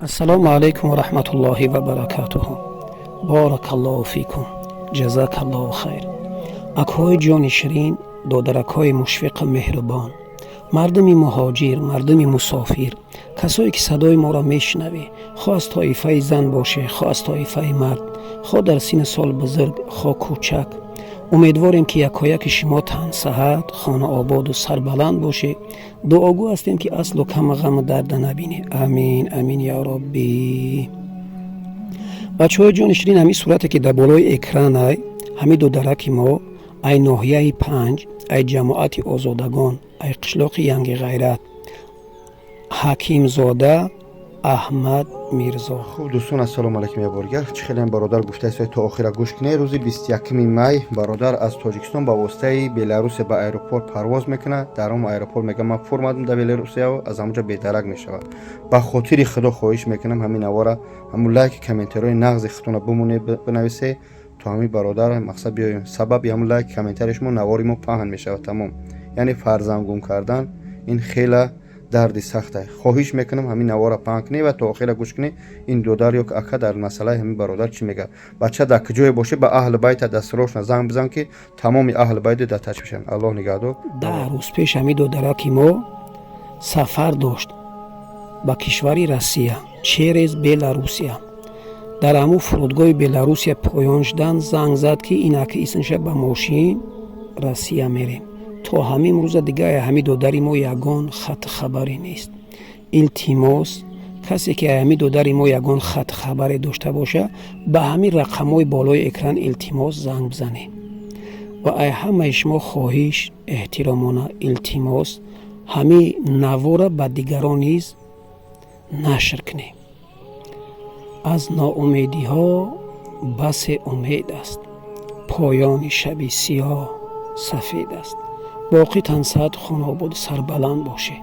Ассалому алайкум ва раҳматуллоҳи ва баракатуҳу. Баракаллоҳу фикум, ҷазакаллоҳу хайр. Акҳои ҷони ширин, додаракҳои мушфиқу меҳрубон, мардуми муҳоҷир, мардуми мусофир, касое ки садои моро мешунавӣ, хоҳ аз тоифаи зан боше, хоҳ аз тоифаи мард, хоҳ дар синну сол бузург, хоҳ кӯчак, умедворем, ки якояки шумо тансаҳат, хонаободу сарбаланд бошед. Дуогӯ ҳастем, ки аслу кама ғаму дарда набинед. Амин, амин, я роббӣ. Бачаҳои ҷони ширин, ҳамин сурате, ки дар болои экран ай, ҳамин додараки мо ай ноҳияи Панҷ, ай ҷамоати Озодагон, ай қишлоқи Янги Ғайрат, Ҳакимзода Аҳмад Мирзо. Хуб, дӯстон, ассалому алайкум. Як боргар чӣ хеле бародар гуфтааст, то охира гӯш кунед. Рӯзи 21-ми май бародар аз Тоҷикистон ба воситаи Беларусия ба аэропорт парвоз мекунад. Дар он аэропорт мега: «Ман фуромадам дар Беларусия», аз ҳамонҷо бедарак мешавад. Ба хотири Худо хоҳиш мекунам, ҳамин навора, ҳамун лайки, комментариҳои нағзи худтона бимонед, бинависед, то ҳамин бародар мақсад биёем. Сабаби ҳамун лайк, комментарии шумо навори мо паҳн мешавад, тамом. Яъне фарзанд гум кардан ин хела дарди сахта. Хоҳиш мекунам, ҳамин навора паҳн кунед ва то охира гӯш кунед, ин додар ё ака дар масъалаи ҳамин бародар чӣ мегӯяд. Бача дар куҷое бошед, ба аҳли байта дастрошна занг бизан, ки тамоми аҳли байти дар ташвишанд. Аллоҳ нигаҳдор. 10 рӯз пеш ҳамин додараки мо сафар дошт ба кишвари Россия через Беларусия. Дар ҳамун фурудгоҳи Беларусия поён шудан, занг зад, ки инаки исмша ба мошин Россия мерем. То ҳамин рӯза дига ҳамин додари мо ягон хати хабаре нест. Илтимос, касе ки ҳамин додари мо ягон хати хабаре дошта боша, ба ҳамин рақамҳои болои экран, илтимос, занг бизанед. Ва ай ҳамаи шумо хоҳиш, эҳтиромона илтимос, ҳамин навора ба дигарон низ нашр кунем. Аз ноумедиҳо басе умед аст, поёни шаби сиёҳ сафед аст. Боқӣ тансаҳат, хонободу сарбаланд бошед.